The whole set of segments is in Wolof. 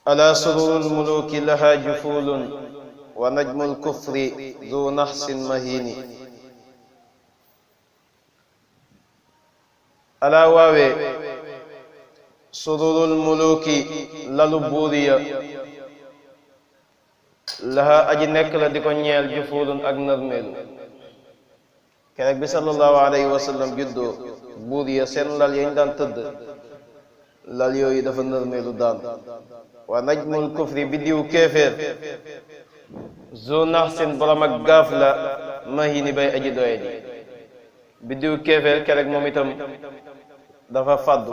ألا سرور الملوك لها جفول ونجم الكفر ذو نحس مهين ألا واوي سرور الملوك للبوريا لها أجنك لديكو نيال جفول أجنر ميلو كرك بي صلى الله عليه وسلم جدو بوريا سن لال يندان تد لال يوي دفا نرميلو دان ونجم الكفر بديو كافر ذو نحس برام غافلا مهيني باي اجي دويني بديو كافر كرك موميتام دفا فادو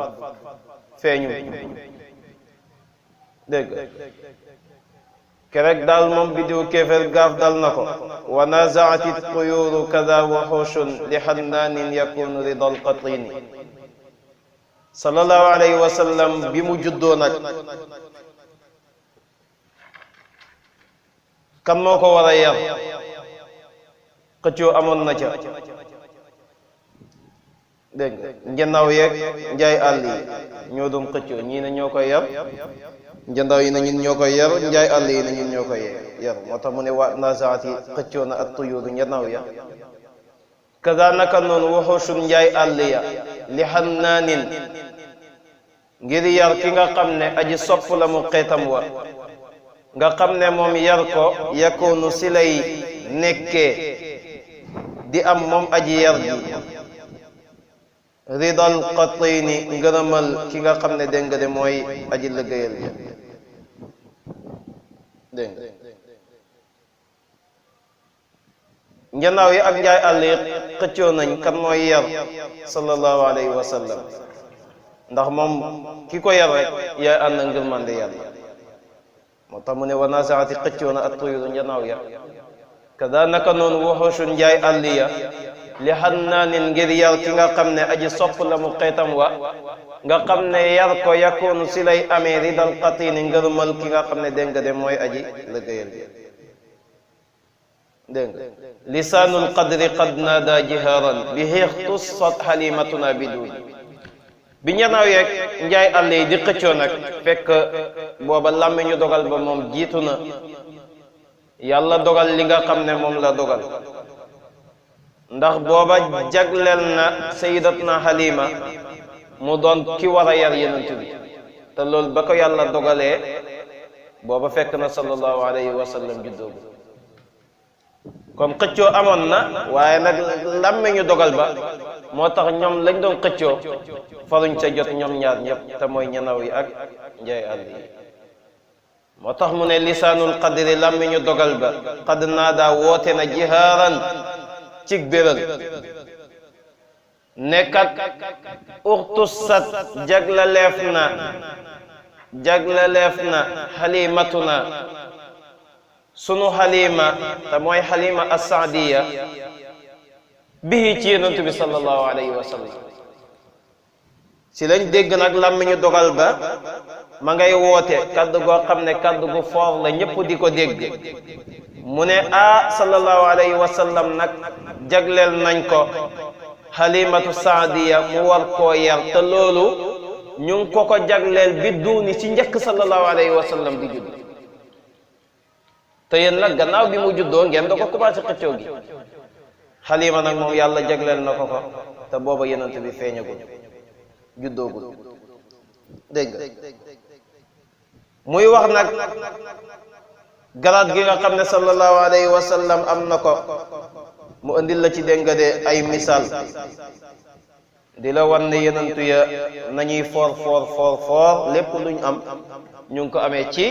فينيو دغ كرك دال موم بديو كافر غاف دال نكو ونازعت الطيور كذا وحوش لحنان يكون رضا القطين صلى الله عليه وسلم بمجدو نك kan moo ko war a yar xëccoo amoon na ca dégg nga njannaaw yeeg njaay àll yi ñoo doon xëccoo ñii ne ñoo koy yar njannaaw yi na ñun ñoo koy yar njaay àll yi na ñun ñoo koy yar moo tax mu ne waa nazaati xëccoo na ak tuyóoru njannaaw ya kaza naka noonu waxoosun njaay àll ya li xannaanin ngir yar ki nga xam ne aji sopp la mu xeetam wa nga xam ne moom yar ko yakunu si lay nekkee di am moom aji yar ji ridal qatini ngërëmal ki nga xam ne dégg nga de mooy aji liggéeyal ji dégg nga njanaaw yi ak njaay àll yi xëccoo nañ kan mooy yar sallallahu alayhi wa sallam ndax moom ki ko yar rek yaay ànd ngërmande yàlla moo tax mu ne wa nazaati xëccoo na ak tuyuru njanaaw ya kada naka noonu waxoosu njaay àll ya li xannaanin ngir yar ki nga xam ne aji sopp la mu xeetam wa nga xam ne yar ko yakunu si lay amee ridal qatini ngërëmal ki nga xam ne dégg nga de mooy aji liggéeyal bi dégg nga lisaanul qadri qad naada jihaaran bihi ixtussat xalimatuna biduni bi njanaaw yeeg njaay àll yi di xëccoo nag fekk booba làmmiñu dogal ba moom jiitu na yàlla dogal li nga xam ne moom la dogal ndax booba jagleel na sayidatna Halima mu doon ki war a yar yenent bi te loolu ba ko yàlla dogalee booba fekk na sallallahu alayhi wa sallam juddoogu kon xëccoo amoon na waaye nag làmmiñu dogal ba moo tax ñoom lañ doon xëccoo faruñ ca jot ñoom ñaar ñëpp te mooy ñanaw yi ak njaay àll yi moo tax mu ne lisaanul qadri làmmiñu dogal ba qad naada woote na jihaaran cig béral nekkat uxtussat jaglaleef na xalimatuna sunu xalima te mooy xalima as-saadiya bihi ci yonent bi sallallahu alayhi wa sallam si lañ dégg nag làmmiñu dogal ba ma ngay woote kaddu goo xam ne kaddu gu foor la ñëpp di ko dégg mu ne sallallahu alayhi wa sallam nag jagleel nañ ko xalimatu saadiya mu war koo yar te loolu ñu ngi ko jagleel bi duuni ci njëkk sallallahu alayhi wa sallam di judd te yéen nag gannaaw bi mu juddoo ngeen da ko commencé xëccoo gi xalima nag moom yàlla jagleel na ko te booba yonent bi feeñagul juddoogul dégg nga muy wax nag garaat gi nga xam ne sallallahu alayhi wa sallam am na ko mu andil la ci dégg nga de ay misaal di la wan ne yonentu ya nañuy foor lépp luñ am ñu ngi ko amee ci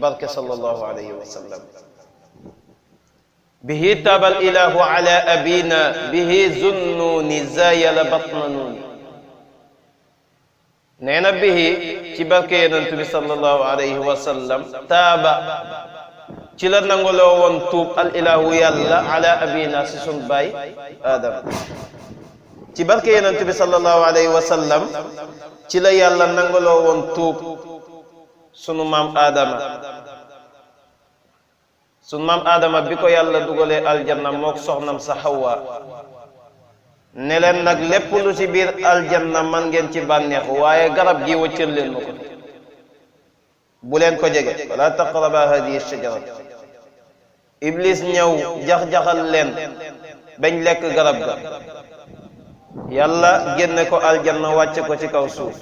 barke sallallahu alayhi wa sallam bihi tabal ilahu ala abina bihi zunnuni zayala batnanuni nee na bihi ci barke yonent bi sallallahu alayhi wa sallam taaba ci la nanguloo woon tuub al ilahu yàlla ala abina si sun baay Adam ci barke yonent bi sallallahu alayhi wa sallam ci la yàlla nanguloo woon tuub sunu maam Adama bi ko yàlla dugalee aljanna mook soxnam sa Hawa ne leen nag lépp lu ci biir aljanna man ngeen ci bànneexu waaye garab gi wëccal leen ma ko bu leen ko jege wala taqraba hadihi shajara iblis ñëw jax-jaxal leen bañ lekk garab ga yàlla génne ko aljanna wàcce ko ci kaw suuf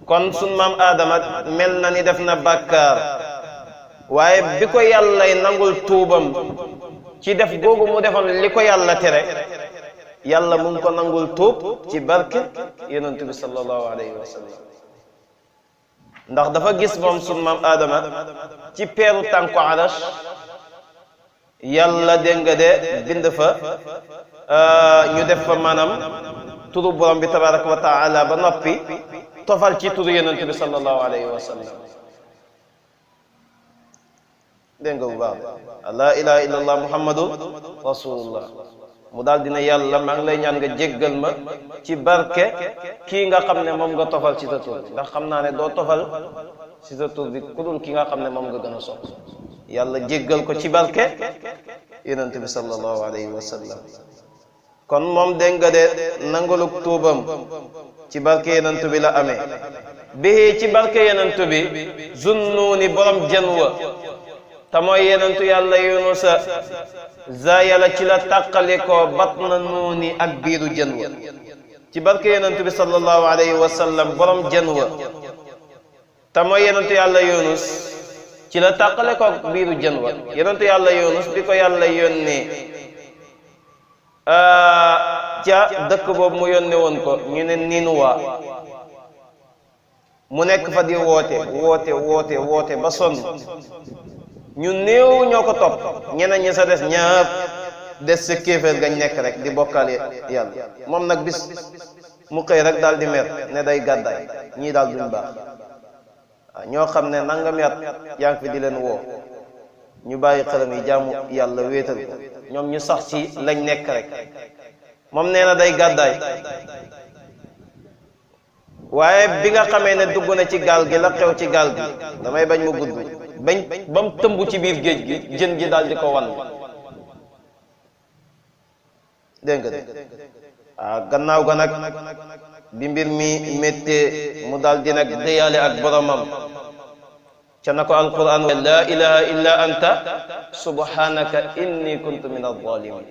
kon sun maam aadama mel na ni def na bàkkaar waaye bi ko yàllay nangul tuubam ci def googu mu defoon li ko yàlla tere yàlla mu ngi ko nangul tuub ci barke yonent bi sallallahu alayhi wa sallam ndax dafa gis moom sun maam aadama ci peeru tànku arash yàlla dégg nga de bind fa ñu def fa maanaam turu borom bi tabaraka wa taala ba noppi tofal ci turu yonent bi sallallahu alayhi wa sallam dégg nga bu baax la ilaha illallah muhammadu rasulullah mu daal dina yàlla maa ngi lay ñaan nga jéggal ma ci barke kii nga xam ne moom nga tofal ci sa tur bi ndax xam naa ne doo tofal ci sa tur bi ku dul ki nga xam ne moom nga gën a sopp yàlla jéggal ko ci barke yonent bi sallallahu alayhi wa sallam kon moom dégg nga de nangaluk tuubam ci barke yonent bi la amee bii ci barke yonent bi zunnuuni borom jën wa te mooy yonentu yàlla yunusa zaayala ci la tàqalikoo batna nuuni ak biiru jën wa ci barke yonent bi sallallahu alayhi wa sallam borom jën wa te mooy yonentu yàlla yunus ci la tàqalikoo ak biiru jën wa yonentu yàlla yunus bi ko yàlla yónnee ca dëkk boobu mu yónne woon ko ñu ne Ninuwa mu nekk fa di woote ba sonn ñu néew ñoo ko topp ñeneen ñi sa des ñaar des sa kéeféer gañ nekk rek di bokkaale yàlla moom nag bis mu xëy rek daal di mer ne day gàddaay ñii daal duñ baax waaw ñoo xam ne nangami at yaa ngi fi di leen woo ñu bàyyi xelam yi jaamu yàlla wéetal ko ñoom ñu sax ci lañ nekk rek moom nee na day gàddaay waaye bi nga xamee ne dugg na ci gaal gi la xew ci gaal gi damay bañ mu gudd bañ ba mu tëmb ci biir géej gi jën ji daal di ko wan dégg nga de gannaaw ga nag bi mbir mi méttee mu daal di nag déyaale ak boromam ca na ko alquran la ilaha illa anta subhanaka inni kuntu min adh-dhalimin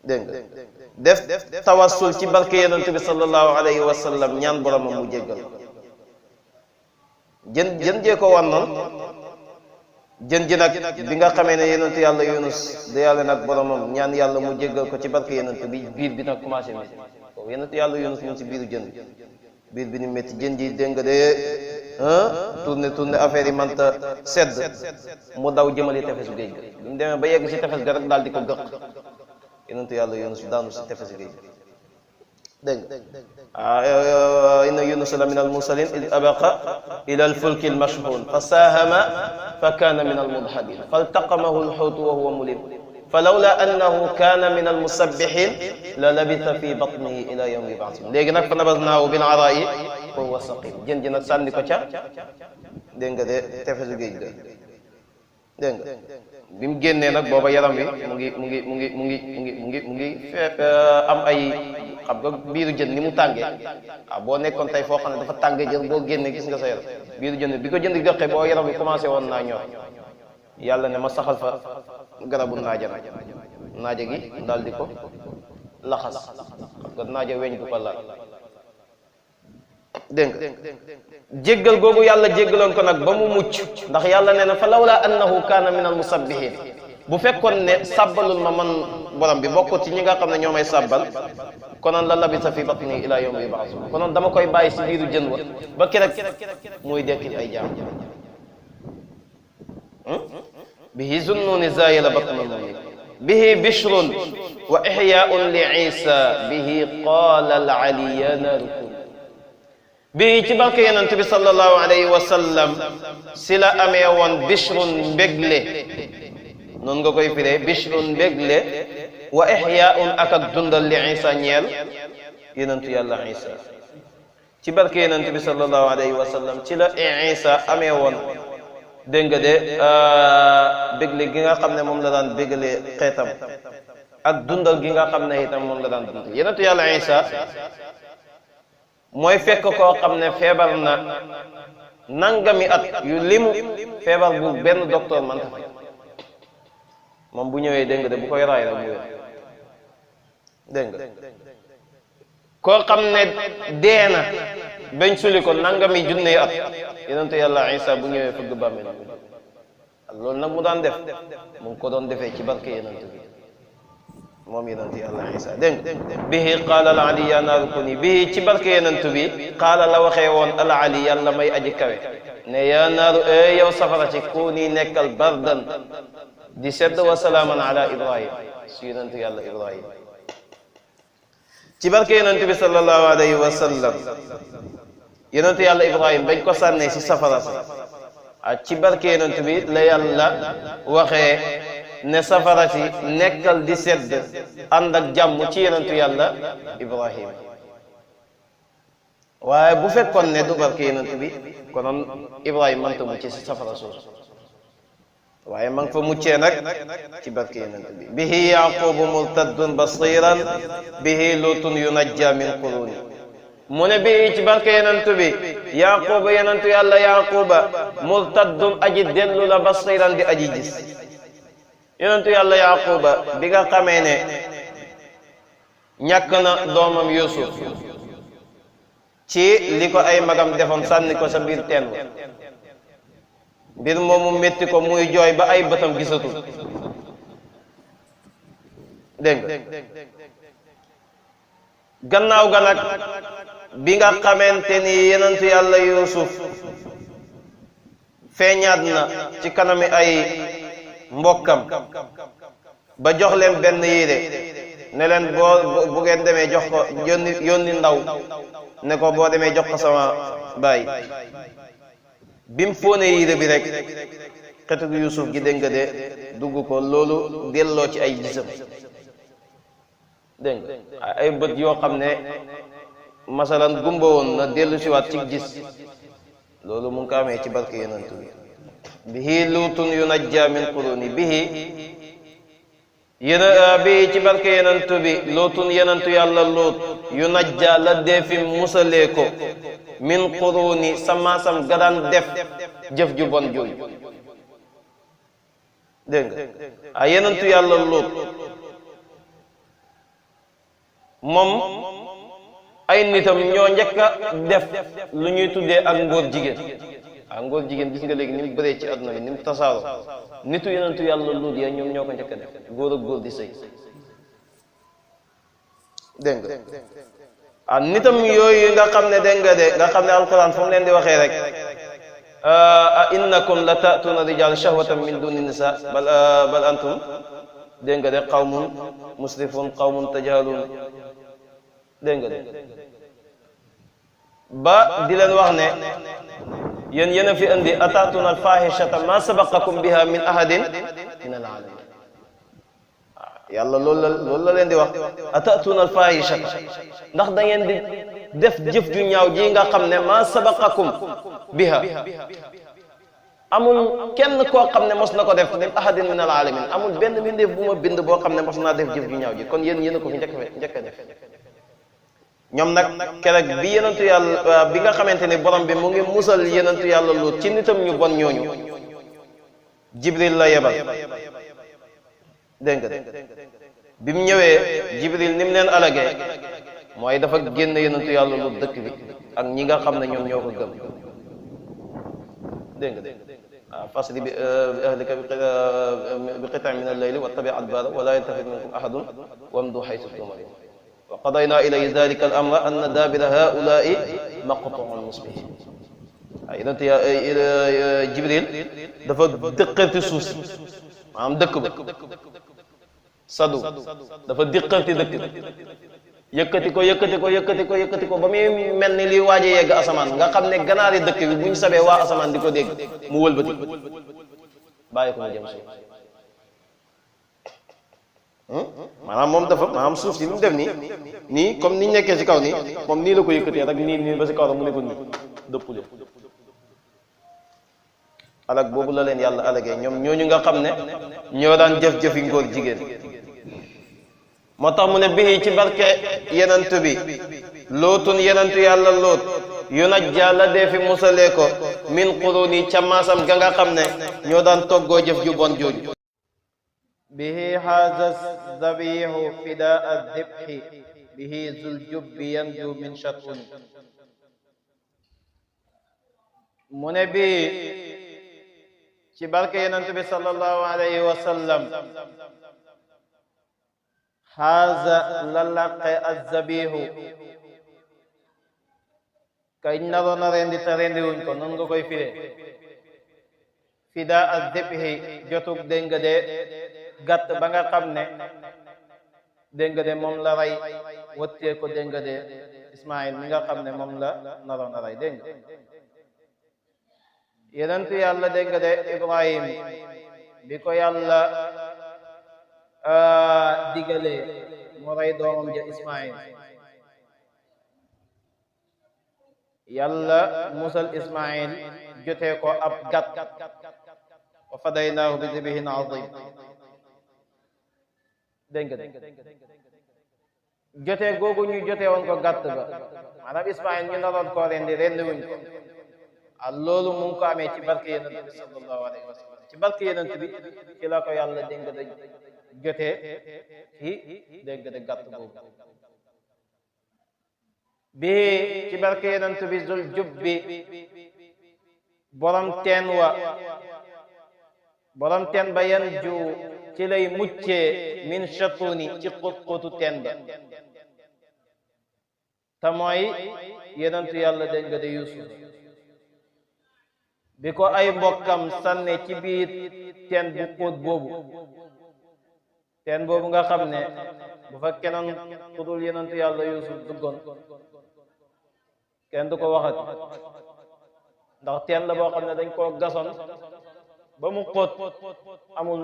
dégg nga def tawassul ci barke yonent bi sallallahu alayhi wa sallam ñaan boromam mu jéggal jën jee ko wan noonu jën ji nag bi nga xamee ne yonent yàlla yunus da yàlla nag boromam ñaan yàlla mu jéggal ko ci barke yonent bi biir bi nag commencé métti boobu yonent yàlla yunus ñu ci biiru jën biir bi ni métti jën ji dégg nga de tourné affaire yi manta sedd mu daw jëmali tefesu géej ga bi mu demee ba yegg ci tefes ga rek daal di ko gëq yonent yàlla yunus daanu ci tefesu géej ga dégg nga inna yunusa la min al-mursalin id abaqa ila al-fulki al-mashhun fa sahama fa kana min al-mudhadin faltaqamahu al-hut wa huwa mulim falawla annahu kana min al-musabbihin la labitha fi batnihi ila yawmi yub'athun léegi nag fa nabadnaahu bil ara'i wa huwa saqim jën ji nag sànni ko ca dégg nga de tefesu géej ga dégg nga bi mu génnee nag booba yaram wi mu ngi am ay xam nga biiru jën ni mu tàngee waaw boo nekkoon tey foo xam ne dafa tàngee jën boo génnee gis nga sa yaram biiru jën bi ko jënd joxe boo yaram wi commencé woon naa ñor yàlla ne ma saxal fa garabu naaja gi daal di ko laxas xam nga naaja weñ du ko laal dégg nga jéggal googu yàlla jéggaloon ko nag ba mu mucc ndax yàlla nee na fa lawla annahu kaana min al musabbihin bu fekkoon ne sàbbalul ma man borom bi bokkut ci ñi nga xam ne ñoo may sàbbal konoon la labisa fi batni ila yawmi yub'athun konoon dama koy bàyyi si biiru jën wa ba keroog muy dekkil ay jaam bihi zunnuni zaayala batna nuuni bihi bishrun wa ihyaa'un li isa bihi qaala al aliyana rukun bii ci barke yonent bi sallallahu alayhi wa sallam si la amee woon bishrun mbégle noonu nga koy firee bishrun mbégle wa ihyaa'un ak dundal li isa ñeel yonentu yàlla isa ci barke yonent bi sallallahu alayhi wa sallam ci la isa amee woon dégg nga de bégle gi nga xam ne moom la daan bégle xeetam ak dundal gi nga xam ne itam moom la daan dundal yonentu yàlla isa mooy fekk koo xam ne feebar na nangami at yu limu feebar bu benn docteur mënta faj moom bu ñëwee dégg nga de bu koy raay rek mu wér dégg nga koo xam ne dee na bañ suli ko nangami junne at yonentu yàlla Isa bu ñëwee fëgg bàmmeel loolu nag mu daan def mu ngi ko doon defee ci barke yonent bi moom yonent yàlla Isa dégg nga bihi qaala al ali ya naaru kuni bihi ci barke yonent bi qaala la waxee woon al ali yàlla may aji kawe ne yaa naaru yow safara ci kuni nekkal bardan di sedd wa salaaman ala ibrahim si yonent yàlla ibrahim ci barke yonent bi sallallahu alayhi wa sallam yonent yàlla ibrahim bañ ko sànnee si safara si ci barke yonent bi la yàlla waxee ne safara si nekkal di sedd ànd ak jàmm ci yonentu yàlla ibrahim waaye bu fekkoon ne du barke yonent bi konoon ibrahim mënta mucc si safara soosu waaye ma ngi fa muccee nag ci barke yonent bi bihi yaqubu murtaddun basiran bihi lutun yunajja min quruni mu ne bii ci barke yonent bi yaquba yonentu yàlla yaquba murtaddun aji dellu la basiran di aji gis yonentu yàlla yaquba bi nga xamee ne ñàkk na doomam yusuf ci li ko ay magam defoon sànni ko sa biir teen mbir moomu métti ko muy jooy ba ay bëtam gisatul dégg nga gannaaw ga nag bi nga xamante ni yonentu yàlla yusuf feeñaat na ci kanami ay mbokkam ba jox leen benn yére ne leen boo bu ngeen demee jox ko yónni ndaw ne ko boo demee jox ko sama baay bi mu fóonee yére bi rek xetu Yuusuf gi dégg nga de dugg ko loolu delloo ci ay gisam dégg nga ay bët yoo xam ne masalan gumba woon na dellu si waat ci gis loolu mu ngi ko amee ci barke yonent bi bihi luutun yunajja min quruni bihi ci barke yonent bi luutun yonentu yàlla luut yunajja la defi musalee ko min quruni samaasam gadaan def jëf ju bon jooju dégg nga yonentu yàlla luut moom ay nitam ñoo njëkk a def lu ñuy tuddee ak ngóor jigéen ngóor jigéen gis nga léegi ni mu bëree ci àdduna bi ni mu tasaaroo nitu yonentu yàlla luut ya ñoom ñoo ko njëkk a def góor ak góor di sëy dégg nga nitam yooyu nga xam ne dégg nga de nga xam ne alquran fu mu leen di waxee rek innakum la ta'tuna rijal shahwatan min duni nisa bal antum dégg nga de qawmun musrifun qawmun tajhalun dégg nga de ba di leen wax ne yéen a fi indi atatuna alfahishata ma sabaqakum biha min ahadin min alalamin yàlla loolu la leen di wax atatuna alfahishata ndax da ngeen di def jëf ju ñaaw ji nga xam ne ma sabaqakum biha amul kenn koo xam ne mos na ko def min ahadin min alalamin amul benn mbindeef bu ma bind boo xam ne mos naa def jëf ju ñaaw ji kon yéen a ko fi njëkk a def ñoom nag keroog bi yenentu yàlla bi nga xamante ni borom bi mu ngi musal yenentu yàlla Luut ci nitam ñu bon ñooñu Jibril la yebal dégg nga bi mu ñëwee Jibril ni mu leen alagee mooy dafa génn yenentu yàlla Luut dëkk bi ak ñi nga xam ne ñoom ñoo ko gëm dégg nga fasri bi ahlika bi qit'in min al-layli wattabi' adbara wa la yaltafit minkum ahadun wamdu haythu tu'marun wa qadayna ilayhi dhalika al-amra anna dabira haula'i maqtu'un musbihin yonent Jibril dafa dëqarti suuf si maanaam dëkk ba sadu dafa dëqarti dëkk bi yëkkati ko ba muy mel ni liy waaje yegg asamaan nga xam ne ganaari dëkk bi bu ñu sabee waa asamaan di ko dégg mu wëlbati bàyyi ko mu jëm suuf maanaam moom dafa maanaam suuf si ni mu def nii comme niñ nekkee ci kaw nii moom nii la ko yëkkatee rek nii ba ci kaw rek mu ne ko nii dëpp leen alag boobu la leen yàlla alagee ñoom ñooñu nga xam ne ñoo daan jëf-jëfi ngóor jigéen moo tax mu ne bii ci barke yenent bi lootun yenentu yàlla loot yunajja la deefi musalee ko min quruni ca maasam ga nga xam ne ñoo daan toggoo jëf ju bon jooju bihi haza zabihu fidaa dibhi bihi zul jubbi yanju min shatuni mu ne bii ci barke yenentu bi sallallahu alayhi wa sallam haza la laqe azzabihu kañ naroon a rendi te rendi wuñ ko noonu nga koy firee fida azdibhi jotug dégg nga de gàtt ba nga xam ne dégg nga de moom la rey wëttee ko dégg nga de Ismaïl mi nga xam ne moom la naroon a rey dégg nga yenentu yàlla dégg nga de Ibrahim bi ko yàlla digalee mu rey doomam ja Ismaïl yàlla musal Ismaïl jotee ko ab gàtt wa fadaynaahu bi dibhin azim dégg nga jotee googu ñu jotee woon ko gàtt ba maanaam Ismaïl ñu naroon koo rendi wuñ ko loolu mu ngi ko amee ci barke yenent bi sallallahu alayhi wa sallam ci barke yenent bi ci la ko yàlla dégg nga jotee ci dégg nga gàtt boobu bii ci barke yenent bi zul jubbi borom teen ba yan ju ci lay muccee min shatuni ci xóot-xóotu teen ba te mooy yenentu yàlla dégg nga de Yuusuf bi ko ay mbokkam sànne ci biir teen bu xóot boobu nga xam ne bu fa kenoon ku dul yenentu yàlla Yuusuf duggoon kenn du ko waxati ndax teen la boo xam ne dañ koo gasoon ba mu xóot amul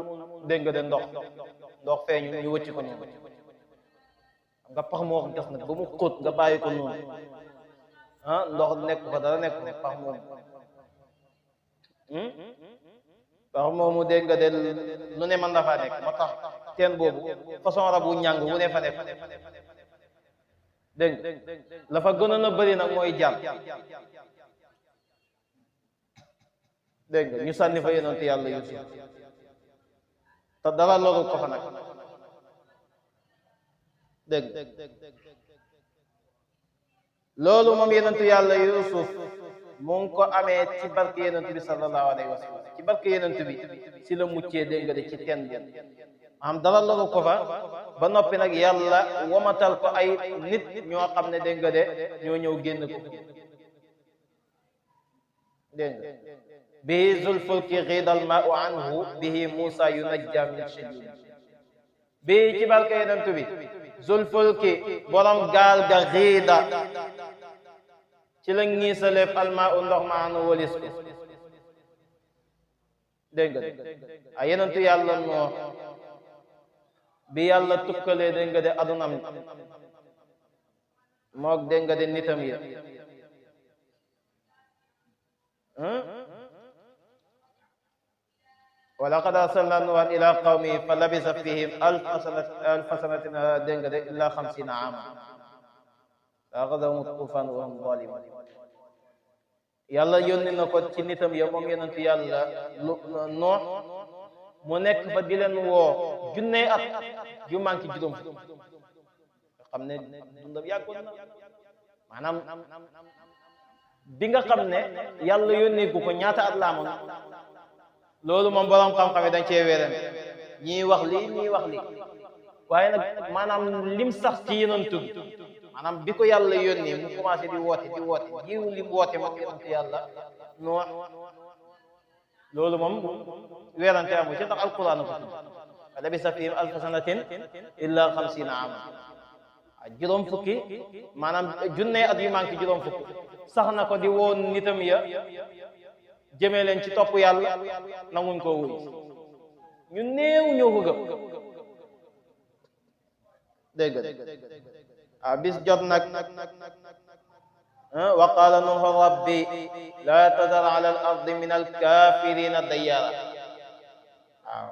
dégg nga de ndox feeñu ñu wëcc ko noonu nga pax moo gas nag ba mu xóot nga bàyyi ko noonu ndox nekk fa dara nekk pax moomu dégg nga de lu ne mën na faa nekk moo tax teen boobu façon rabu ñàng wu ne fa nekk dégg nga la fa gënoon a bëri nag mooy jàmm dégg nga ñu sànni fa yonent yàlla Yuusuf te dara loru ko fa nag dégg nga loolu moom yonent yàlla Yuusuf mu ngi ko amee ci barke yonent bi sallallahu alayhi wa sallam ci barke yonent bi si la muccee dégg nga de ci teen bi am dara loru ko fa ba noppi nag yàlla womatal ko ay nit ñoo xam ne dégg nga de ñoo ñëw génn ko dégg nga bihi zulfulki xiidal maau anhu bihi Musa yunajja min shadid bii ci barke yonent bi zulfulki borom gaal ga xiida ci la ngiisaleef almaa u ndox ma anu walis ko dégg nga a yonentu yàlla noo bi yàlla tukkalee dégg nga de adunam moog dégg nga de nitam yi wa laqad arsalna nuuhan ila qawmihi fa labisa fihim alfa sanatin dégg nga de illa 50 aama fa axadahum tufaan wa hum zalimun yàlla yónni na ko ci nitam ya moom yonent yàlla Nuux mu nekk fa di leen woo junney at yu manqué juróom nga xam ne dundam yàggoon na maanaam bi nga xam ne yàlla yónni gu ko ñaata at la amoon loolu moom borom xam-xam yi dañ cee wéeran ñii wax lii ñii wax lii waaye nag maanaam lim sax ci yonent bi maanaam bi ko yàlla yónni mu commencé di woote jiw lim woote moom yonent yàlla Nuux loolu moom weerante amu ci ndax alquran ko labisa fihim alfa sanatin illa 50 aama juróom fukki maanaam junne at yu manqué juróom fukki sax na ko di woon nitam ya jëmee leen ci topp yàlla nanguñ koo wuy ñu néew ñoo ko gëm dégg nga bis jot nag wa qaala nuuhu rabbi laa tadar ala al ardi min al kafirina dayyara waaw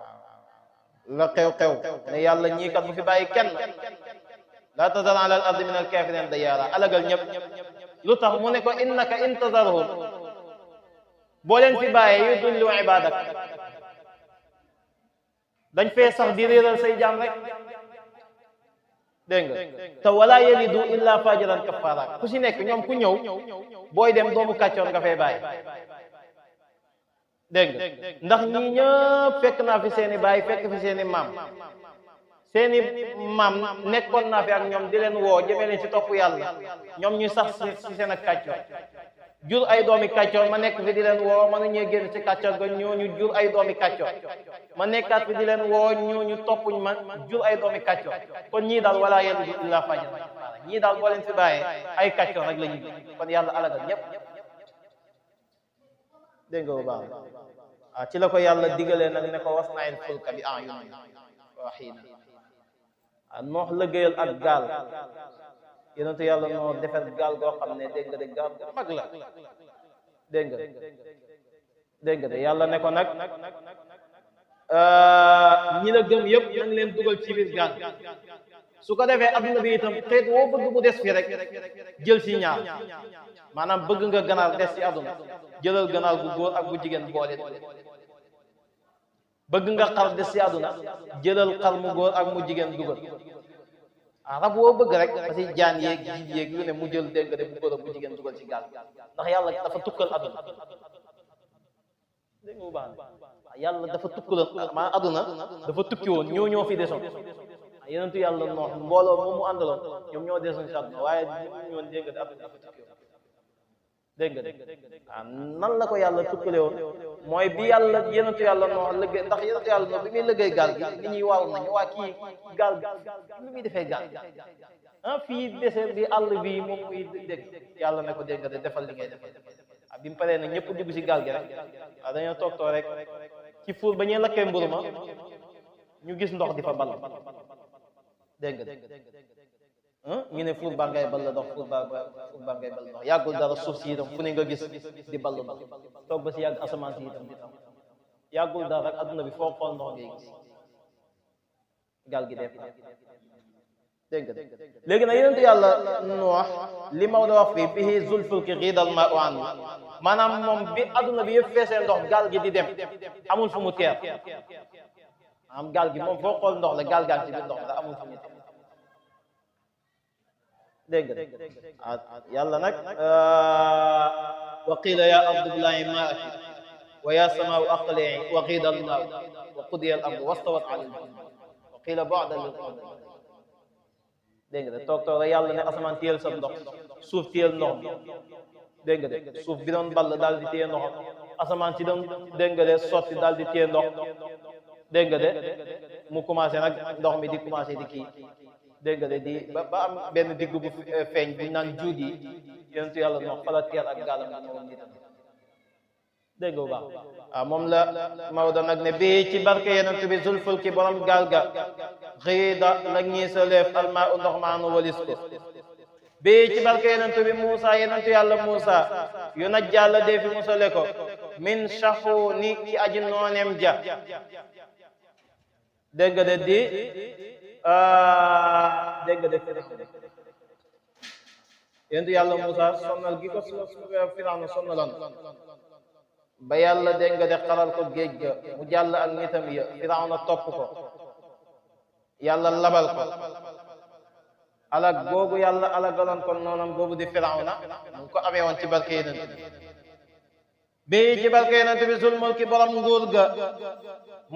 la xew-xew ne yàlla ñii kat bu fi bàyyi kenn laa tazar ala al ardi min al kaafiriina dayyaara alagal ñëpp lu tax mu ne ko innaka in tazarhum boo leen fi bàyyee yudillu ibaadak dañ fee sax di réeral say jaam rek dégg nga te wala yalidu illa fajiran kaffaara ku si nekk ñoom ku ñëw booy dem doomu kàccoor nga fay bàyyi dégg nga ndax ñii ñëpp fekk naa fi seeni baay fekk fi seeni maam seeni maam nekkoon naa fi ak ñoom di leen woo jëmee leen ci topp yàlla ñoom ñu sax si seen ak kàccoor jur ay doomi kàccoor ma nekk fi di leen woo mënu ñee génn ci kàccoor ga ñooñu jur ay doomi kàccoor ma nekkaat fi di leen woo ñooñu toppuñ ma jur ay doomi kàccoor kon ñii daal wala yalidu illa fajiran kaffaara ñii daal boo leen fi bàyyee ay kàccoor rek la ñu kon yàlla alagal ñëpp dégg nga bu baax ci la ko yàlla digalee nag ne ko wasna'il fulka bi a'yunina wa wahyina noox lëggéeyal ak gaal yonentu yàlla noo defar gaal goo xam ne dégg nga de gaal gu mag la dégg nga de yàlla ne ko nag ñi la gëm yëpp nañ leen dugal ci biir gaal su ko defee adduna bi itam xeet woo bëgg mu des fi rek jël si ñaar maanaam bëgg nga ganaar des ci adduna jëlal ganaar gu góor ak gu jigéen boole bëgg nga xar des ci àdduna jëlal xar mu góor ak mu jigéen dugal rab woo bëgg rek parce que jaan yeeg jiit yeeg yu ne mu jël dégg nga de bu góor ak bu jigéen dugal ci gaal ndax yàlla dafa tukkal àdduna dégg nga bu baax yàlla dafa tukkal maa àdduna dafa tukki woon ñoo fi desoon yonentu yàlla noox mbooloo moom mu àndaloon ñoom ñoo desoon ci àdduna waaye ñoon dégg nga de àdduna dafa tukki woon dégg nga nan la ko yàlla tukkale woon mooy bi yàlla yonentu yàlla noo liggéey ndax yonentu yàlla noo bi muy liggéey gaal gi nit ñi waaw nañu waa kii gaal lu muy defee gaal fii désert bi àll bi moom muy dégg yàlla ne ko dégg nga de defal li ngay defal bi mu paree nag ñëpp dugg si gaal gi rek dañoo toog rek ci fuur ba ñuy lakkee mburu ma ñu gis ndox di fa ball dégg nga ñu ne fuur baa ngay ball ndox fuur baa ngay ball ndox yàggul dara suuf si itam fu ne nga gis di ball ndox toog ba si yàgg asamaan si itam di taw yàggul dara rek adduna bi foo xool ndox ngay gis gaal gi def dégg nga léegi nag yonentu yàlla Nuux li Maodo wax fii bihi zulfulki xiidal ma u anhu maanaam moom bi adduna bi yëpp feesee ndox gaal gi di dem amul fu mu teer maanaam gaal gi moom foo xool ndox la gaal gaan ci biir ndox la amul fu mu teer dégg nga yàlla nag wa qila ya ardu ibla'i ma'aki wa ya sama'u aqli'i wa qiida al-maa'u wa qudiya al-amru wastawat 'ala al-judi wa qila bu'dan lil-qawmi dégg nga toog rek yàlla ne asamaan téyel sa ndox suuf téyel ndox dégg nga de suuf bi doon ball daal di téye ndox asamaan si doon dégg nga de sotti daal di téye ndox dégg nga de mu commencé nag ndox mi di commencé di kii dégg nga de di ba am benn digg bu feeñ bu naan juud yi yonentu yàlla noo fala teer ak gaalam bi ñëwoon nitam dégg nga bu baax moom la Maodo nag ne bii ci barke yonent bi zulfulki borom gaal ga xiida la ñii sa leef almaa u ndox maanu walis ko bii ci barke yonent bi Muusa yonentu yàlla Muusa yu najjaa la dee fi musale ko min shaxuuni ci aji nooneem ja dégg nga de di dégg nga de yonentu yàlla Muusa sonnal gi ko Firawna sonnaloon ba yàlla dégg nga de xaral ko géej ga mu jàll ak nitam ya Firawna topp ko yàlla labal ko alag googu yàlla alagaloon ko noonam boobu di Firawna mu ko amee woon ci barke yonent bi ci barke yonent bi zul mulki borom nguur ga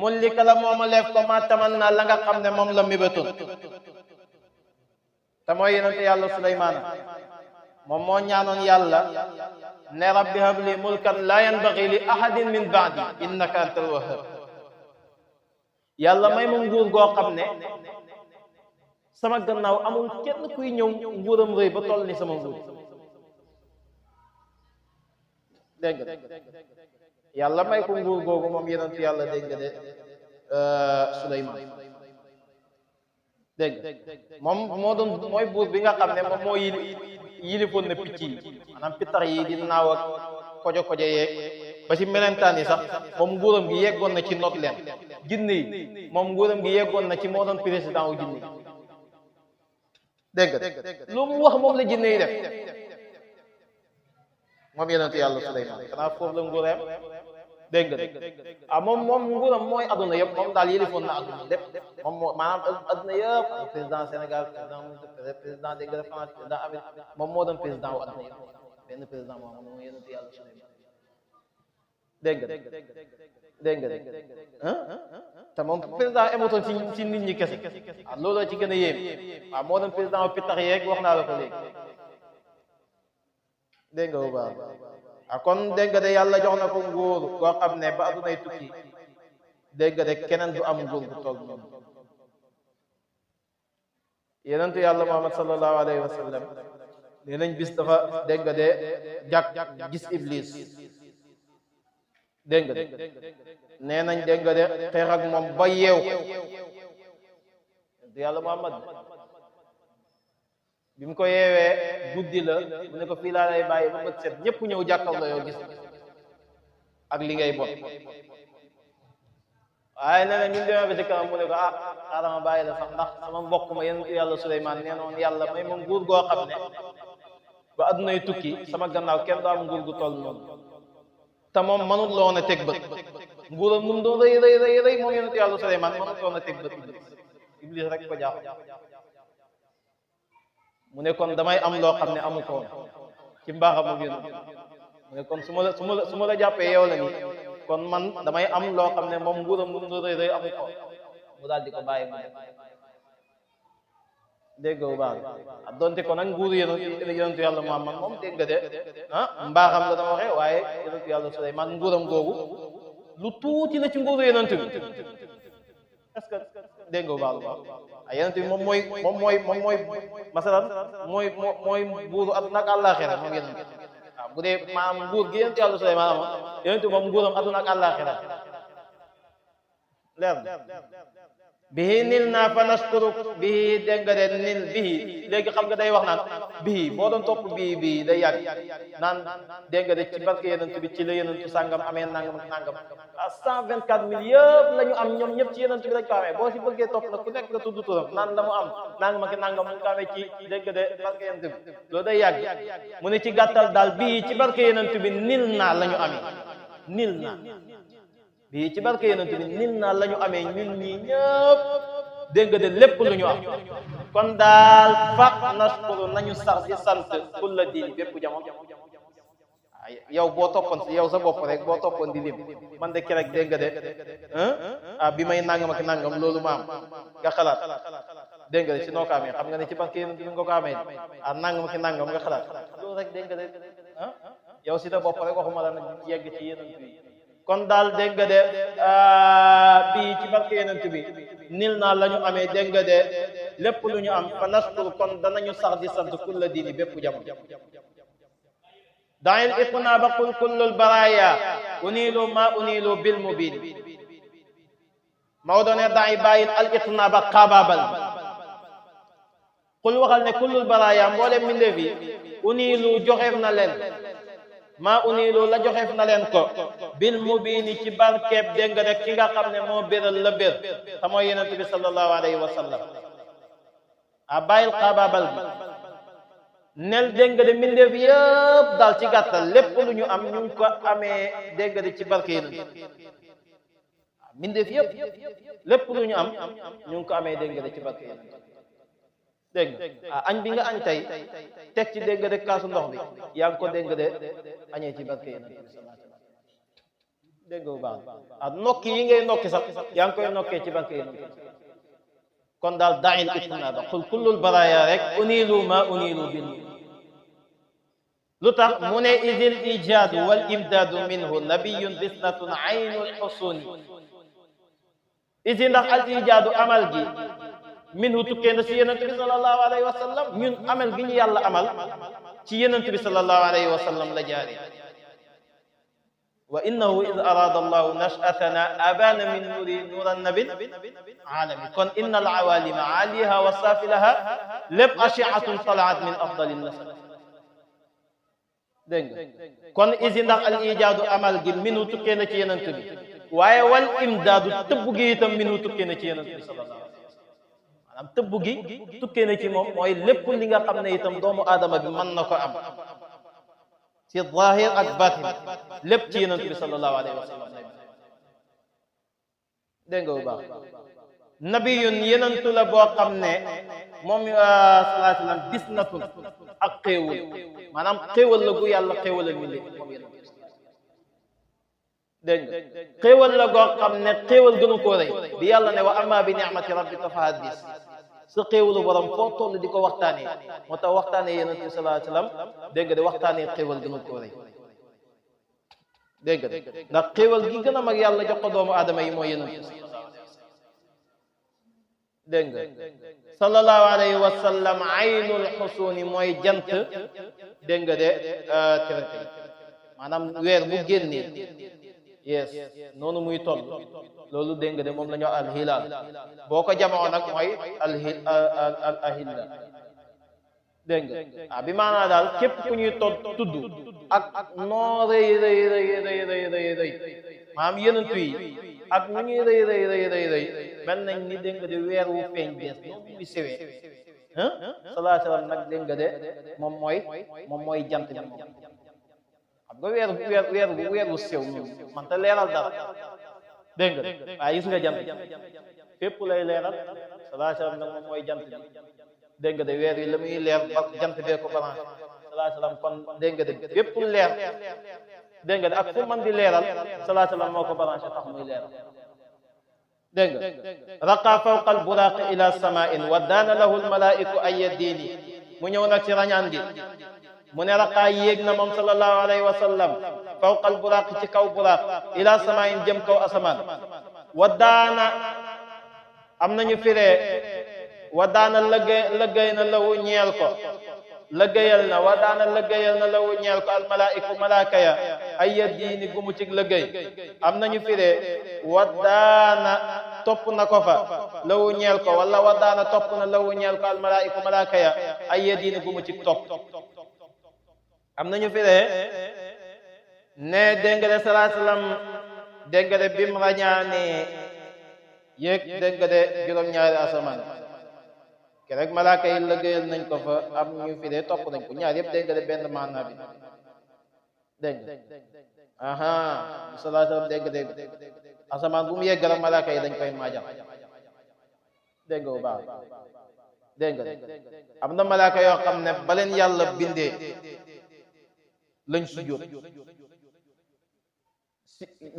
mulika la mooma leef ko ma tamanna la nga xam ne moom la mébétoon te mooy yonent yàlla Suleymaana moom moo ñaanoon yàlla ne rabbi habli mulkan la yanbaghi li ahadin min ba'di innaka antal wahhab yàlla may ma nguur goo xam ne sama gannaaw amul kenn kuy ñëw nguuram rëy ba toll ni sama nguur dégg nga yàlla may ko nguur googu moom yonent yàlla dégg nga de Suleymaan dégg nga moom moo doon mooy buur bi nga xam ne moom moo yilifoon na picc yi maanaam pittax yi di naaw ak kojo yeeg ba ci melentaan yi sax moom nguuram gi yeggoon na ci noot leen jinne yi moom nguuram gi yeggoon na ci moo doon président wu jinne yi dégg nga lu mu wax moom la jinne yi def moom yonentu yàlla Suleymaan xanaa foofu la nguuram dégg nga moom nguuram mooy adduna yëpp moom daal yëlifoon na adduna lépp moom moo maanaam adduna yëpp président Sénégal président dégg nga France président Amérique moom moo doon président wu adduna yëpp benn président moom mooy yonentu yàlla Suleymaan dégg nga te moom président émotoon ci nit ñi kese looloo ci gën a yéem moo doon président wu pittax yeeg wax naa la ko léegi dégg nga bu baax kon dégg nga de yàlla jox na ko nguur koo xam ne ba adunay tukki dégg nga de keneen du am nguur bu toll noonu yonentu yàlla Muhammad sallallahu alayhi wa sallam nee nañ bis dafa dégg nga de jàkk gis iblis dégg nga de nee nañ dégg nga de xeex ak moom ba yeew yonentu yàlla Muhammad bi mu ko yeewee guddi la mu ne ko fii laa lay bàyyi ba bët set ñëpp ñëw jàkkal la yow gis ak li ngay bon waaye nee na ñu demee ba ci kanam mu ne ko xaaral ma bàyyi la sax ndax sama mbokk ma yonent yàlla Suleymaan nee noon yàlla may ma nguur goo xam ne ba addunay tukki sama gannaaw kenn du am nguur gu toll noonu te moom mënut la woon a teg bët nguuram nu mu doon rëy moom yonent yàlla Suleymaan mënut la woon a teg bët iblis rek ko jaax mu ne kon damay am loo xam ne amu ko woon ci mbaaxam ak yonent mu ne kon su ma la jàppee yow la nii kon man damay am loo xam ne moom nguuram mu rëy amu ko mu daal di ko bàyyi mu def dégg nga bu baax donte kon nag nguuru yonentu yàlla Muhammad moom dégg nga de mbaaxam la dama waxee waaye yonentu yàlla Suleymaan nguuram googu lu tuuti la ci nguuru yonent bi est-ce que dégg nga bu baax yonent bi moom mooy masalan mooy buuru àdduna ak àllaaxira moom yonent bu dee maam nguur gi yonent yàlla Suleymaan amoon yonent moom nguuram àdduna ak àllaaxira leer na bihi nil naa fa naskuru bihi dégg nga de nil bihi léegi xam nga day wax naan bihi boo doon topp bii day yàgg naan dégg nga de ci barke yonent bi ci la yonentu sàngam amee nangam ak nangam 124 000 yëpp la ñu am ñoom ñëpp ci yonent bi lañ ko amee boo si bëggee topp nag ku nekk nga tudd turam naan la mu am nangam ak nangam mu ko amee ci dégg nga de barke yonent bi loolu day yàgg mu ne ci gàttal daal bii ci barke yonent bi nil naa la ñu amee nil naa bii ci barke yonent bi nil naa la ñu amee ñun ñii ñëpp dégg nga de lépp lu ñu am kon daal faq naskuru nañu sax di sant kulla diin bépp jamono yow boo toppoon si yow sa bopp rek boo toppoon di lim man de kerek dégg nga de bi may nangam ak nangam loolu ma am nga xalaat dégg nga de si noo ko amee xam nga ne ci barke yonent bi nga ko amee nangam ak nangam nga xalaat loolu rek dégg nga de yow si sa bopp rek waxuma la nag yegg ci yonent bi kon daal dégg nga de bii ci barke yonent bi nil naa la ñu amee dégg nga de lépp lu ñu am fa naskuru kon danañu sax di sant kulla diini bépp jamono dail iqnaaba qul kullul baraya unilu ma unilu bil mubin Maodo ne daay bàyyil al iqnaaba xaabaabal qul waxal ne kullul baraya mboolem mbindeef yi unilu joxeef na leen maa unilu la joxeef na leen ko bil mubini ci barkeeb dégg nga rek ki nga xam ne moo béral la bér te mooy yonent bi sallallahu alayhi wa sallam bàyyil xaabaabal bi nel dégg nga de mbindeef yëpp daal ci gàttal lépp lu ñu am ñu ngi ko amee dégg nga de ci barke yonent mbindeef yëpp lépp lu ñu am ñu ngi ko amee dégg nga de ci barke yonent dégg nga añ bi nga añ tey teg ci dégg nga de kaasu ndox bi yaa ngi ko dégg nga de añee ci barke yonent bi dégg nga bu baax nokki yi ngay nokki sax yaa ngi koy nokkee ci barke yonent bi kon daal dail itnaaba qul kullul baraya rek unilu ma unilu bil lu tax mu ne idil ijaadu wal imdaadu minhu nabiyun bisnatun aynul xusuni isi ndax al ijaadu amal gi minhu tukkee na si yonent bi sallallahu alayhi wa sallam ñun amal gi ñu yàlla amal ci yonent bi sallallahu alayhi wa sallam la jaare wa innahu id arada allahu nashatana abana min nuri nuran nabil alami kon inna al awalima aliha wa safilaha lépp ashiatun talaat min afdali nasab dégg nga kon isi ndax al ijaadu amal gi minhu tukkee na ci yonent bi waaye wal imdaadu tëbb gi itam minhu tukkee na ci yonent bi sallallahu alayhi wa sallam maanaam tëbb gi tukkee na ci moom mooy lépp li nga xam ne itam doomu aadama bi mën na ko am ci zahir ak batin lépp ci yonent bi sallallahu alayhi wa sallam dégg nga bu baax nabiyun yenentu la boo xam ne moom sallallahu alayhi wa sallam bis natun ak xéewal maanaam xéewal la gu yàlla xéewalal mi léegi moom yenentu dégg nga xéewal la goo xam ne xéewal gënu koo rëy bi yàlla ne wa amma bi ni'mati rabbika fa haddis sa xéewalu borom foo toll di ko waxtaanee moo tax waxtaanee yonent bi sallallahu alayhi wasallam dégg nga de waxtaanee xéewal gënu koo rëy dégg nga ndax xéewal gi gën a mag yàlla jox ko doomu aadama yi mooy yonent bi dégg nga sallallahu alayhi wa sallam aynul xusuni mooy jant dégg nga de traité maanaam weer bu génnee yes noonu muy toll loolu dégg nga de moom la ñu al hilal boo ko jamoo nag mooy al ahilla dégg nga ah bi maanaa daal képp ku ñuy tudd ak noo rëy rëy rëy rëy rëy rëy rëy maanaam yenentu yi ak nu ñuy rëy rëy rëy rëy rëy mel nañ ni dégg nga de weer wu feeñ bees noonu muy sewee sallallahu alayhi wa sallam nag dégg nga de moom mooy jant bi moom xam nga weer wu sew moom man ta leeral dara dégg nga waaye gis nga jant fépp lay leeral sallallahu alayhi wa sallam nag moom mooy jant bi dégg nga de weer yi la muy leer ba jant bee ko branché sallallahu alayhi wa sallam kon dégg nga de fépp leer dégg nga de ak fu man di leeral sallallahu alayhi wa sallam moo ko branché tax muy leeral dégg nga raqa fawqa al buraqi ila samain wa daana lahu al malaiku ay diini mu ñëw nag ci rañaan gi mu ne raqaa yéeg na moom sallallahu alayhi wa sallam fawqa al buraqi ci kaw buraq ila samain jëm kaw asamaan wa daana am nañu firee wa daana lëggéey na lawu ñeel ko lëggéeyal na wa daana lëggéeyal na lawu ñeel ko al malaiku malaaka ya ay diini gumu ci lëggéey am nañu firee wa daana topp na ko fa lawu ñeel ko wala wa daana topp na lawu ñeel ko al malaiku malaaka ya ay diini gumu ci topp am nañu firee ne dégg nga de sallallahu alayhi wasallam dégg nga de bim rañaanee yéeg dégg nga de juróom-ñaari asamaan rek malaaka yi lëggéeyal nañ ko fa am ñu fi dee topp nañ ko ñaar yëpp dégg nga de benn maana bi dégg nga aha sallallahu alayhi wasallam dégg nga de asamaan bu mu yegg rek malaaka yi dañ koy maajal dégg nga bu baax dégg nga am na malaaka yoo xam ne ba leen yàlla bindee lañ sujjóot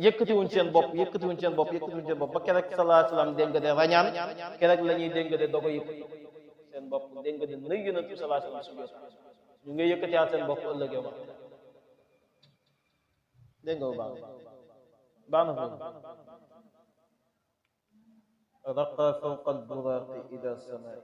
yëkkatiwuñ seen bopp ba keroog sallallahu alayhi wasallam dégg nga de rañaan keroog la ñuy dégg nga de dogo yëkkati seen bopp dégg nga de nay yonent bi sallallahu alayhi wasallam sujjóot ñu ngi yëkkatiwaat seen bopp ëllëgee wax dégg nga bu baax baax na foofu raqa fawqa al-buraqi ila as-samaa'i